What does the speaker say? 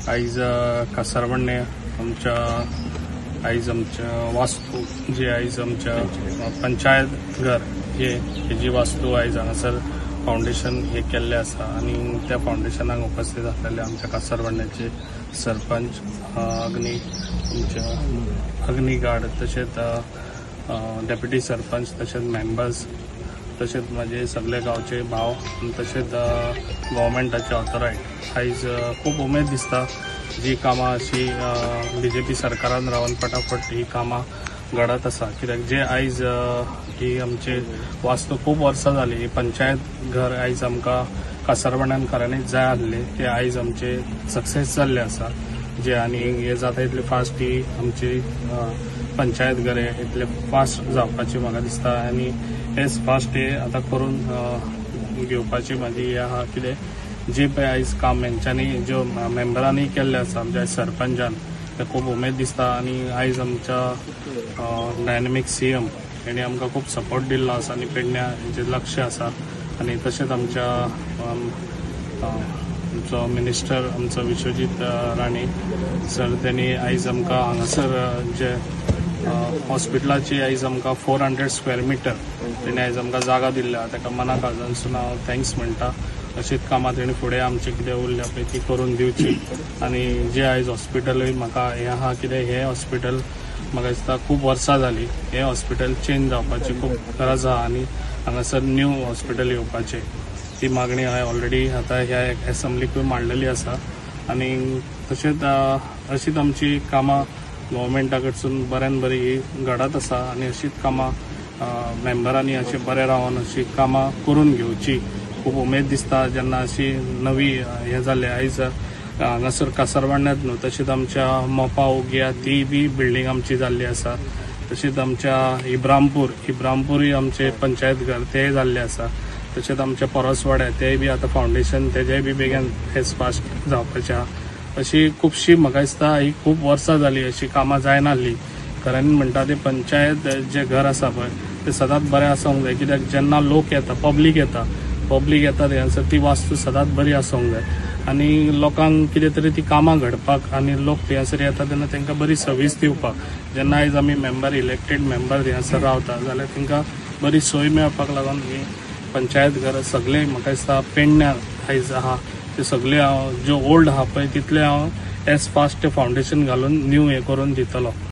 आयज कासारवर्णे आमच्या आयज आमच्या वास्तू जे आयज आमच्या पंचायत घर हे हेजी वास्तू आयज हांगासर फावंडेशन हे केल्लें आसा आनी त्या फावंडेशनाक उपस्थित आसलेले आमच्या कासारवर्ण्याचे सरपंच, अग्नी आमच्या अग्निगार्ड, तशेंच डेप्युटी सरपंच, तशेंच मेंबर्स, तशेंच म्हजे सगळे गांवचे भाव आनी तशेंच गव्हर्मेंटाचे ऑथोरायट. आयज खूब उमेद दिसता जी कामां अशी बीजेपी सरकारान रावन फटाफट ही कामां घडत आसा, कित्याक जे आयज ही आमची वास्तू खूब वर्सां जाली ही पंचायत घर आयज आमकां कासारवर्ण्यान खऱ्यांनीच जाय आसले, ते आयज आमचे सक्सेस जाल्ले आसा. जे आनी हे जाता इतले फास्ट ही आमची पंचायत घर हे इतले फास्ट जावपाची म्हाका दिसता आनी हेच फास्ट हे आतां करून घेवपाची म्हाजी हे आहा. कितें जे पळय आयज काम हेंच्यांनी ज्यो मेंबरांनी केल्लें आसा, आमच्या सरपंचान, ते खूब उमेद दिसता. आनी आयज आमच्या डायनॅमीक सीएम हेणी आमकां खूब सपोर्ट दिल्लो आसा आनी पेडण्या हेंचेर लक्ष आसा. आनी तशेंच आमच्या आमचो मिनिस्टर आमचो विश्वजीत राणे सर तेणी आयज आमकां हांगासर जे हॉस्पिटलाची आयज आमकां 400 स्क्वेअर मिटर तेणी आयज आमकां जागा दिल्ल्या, ताका मना काळजानसून हांव thanks म्हणटा. अशीच कामां तेणी फुडें आमचें कितें उरल्या पळय ती करून दिवची. आनी जे आयज हॉस्पिटलूय म्हाका हें आहा कितें हें हॉस्पिटल म्हाका दिसता खूब वर्सां जालीं हें हॉस्पिटल चेंज जावपाची खूब गरज आहा आनी हांगासर न्यू हॉस्पिटल येवपाचें ती मागणी हांवें ऑलरेडी आतां ह्या एसेंब्लीकूय मांडलेली आसा. आनी तशेंच अशीच आमची कामां गव्हर्मेंटा कडसून बऱ्यान बरी ही घडत आसा आनी अशीच कामां मेंबरांनी अशें बरें रावन अशी कामां करून घेवची. खूब उमेद दिसता जेन्ना अशी नवी हें जालें आयज हांगासर कासारवर्ण्यांत न्हू, तशेंच आमच्या मोपा ओग्या ती बी बिल्डींग आमची जाल्ली आसा, तशेंच आमच्या इब्रामपूरय आमचे पंचायत घर तेय जाल्ले आसा, तशेंच आमच्या परसवाड्या तेय बी आतां फावंडेशन तेजेय बी बेगीन हेच फास्ट जावपाचें आहा. अशी खुबशी म्हाका दिसता ही खूब वर्सां जाली अशी कामां जायनासली. खऱ्यांनी म्हणटा ते पंचायत जे घर आसा पळय ते सदांच बरें आसूंक जाय, कित्याक जेन्ना लोक येता, पब्लीक येता थंयसर ती वास्तू सदांच बरी आसूंक जाय आनी लोकांक कितें तरी ती कामां घडपाक आनी लोक थंयसर येता तेन्ना तांकां बरी सर्वीस दिवपाक, जेन्ना आयज आमी मेंबर इलेक्टेड मेंबर थंयसर रावता जाल्यार तांकां बरी सोय मेळपाक लागून ही पंचायत घर सगळे म्हाका दिसता पेडण्यां आयज आहा ते सगळे हांव ज्यो ओल्ड आहा पळय तितले हांव एज फास्ट फावंडेशन घालून न्यू हें करून दितलो.